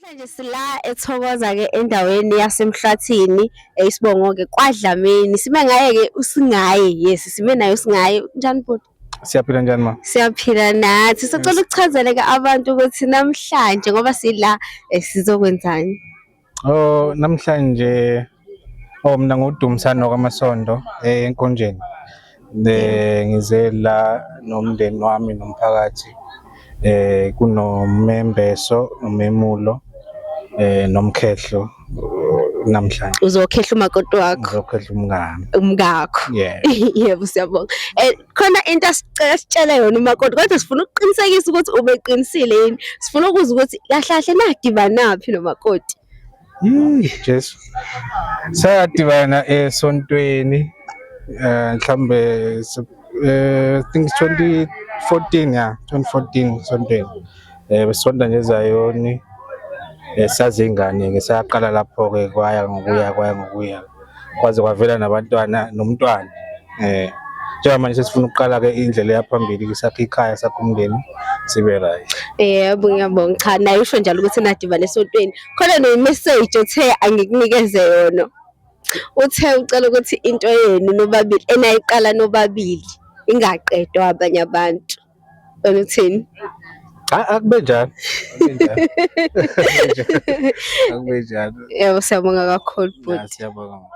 Namhlanje sila eThokoza-ke endaweni yaseMhlathini, isibongo-ke kwaDlamini. Sime ngaye-ke uSingaye, yes, sime naye uSingaye. Unjani bhuti? Siyaphila njani ma? Siyaphila nathi. Sicela ukuchazele-ke abantu ukuthi namhlanje ngoba sila sizokwenzani? Oh namhlanje oh mina nguDumsani wakwaMasondo eNkonjeni. Ngize la nomndeni wami nomphakathi kunomembeso nomemulo nomkhehlo namhlanje. Uzokhehla umakoti wakho. Ngizokhehla umngani. Umkakho. Yeah. Yebo siyabonga. Khona into asicela sitshele yona umakoti kodwa sifuna ukuqinisekisa ukuthi ubeqinisile yini. Sifuna ukuzwa ukuthi kahle kahle nadibanaphi nomakoti. Yee, Jesu. Sadibana esontweni mhlambe I think it's 2014, yeah, 2014 sontweni. Besonta nje eZayoni. Sazi ingane ke sayaqala lapho ke kwaya ngokuya kwaya ngokuya. Kwaze kwavela nabantwana nomntwana. Njengamanje sesifuna ukuqala ke indlela eyaphambili ke sakhe ikhaya sakhe umndeni sibe right. Yebo ngiyabonga. Cha naye usho njalo ukuthi nadibana esontweni. Khona ne-message othe angikunikeze yona. Uthe ucela ukuthi into yenu nobabili enayiqala nobabili ingaqedwa abanye abantu. Wena uthini? Cha akube njalo. Akube njalo. Akube njalo. Yebo siyabonga kakhulu bhuti. Siyabonga.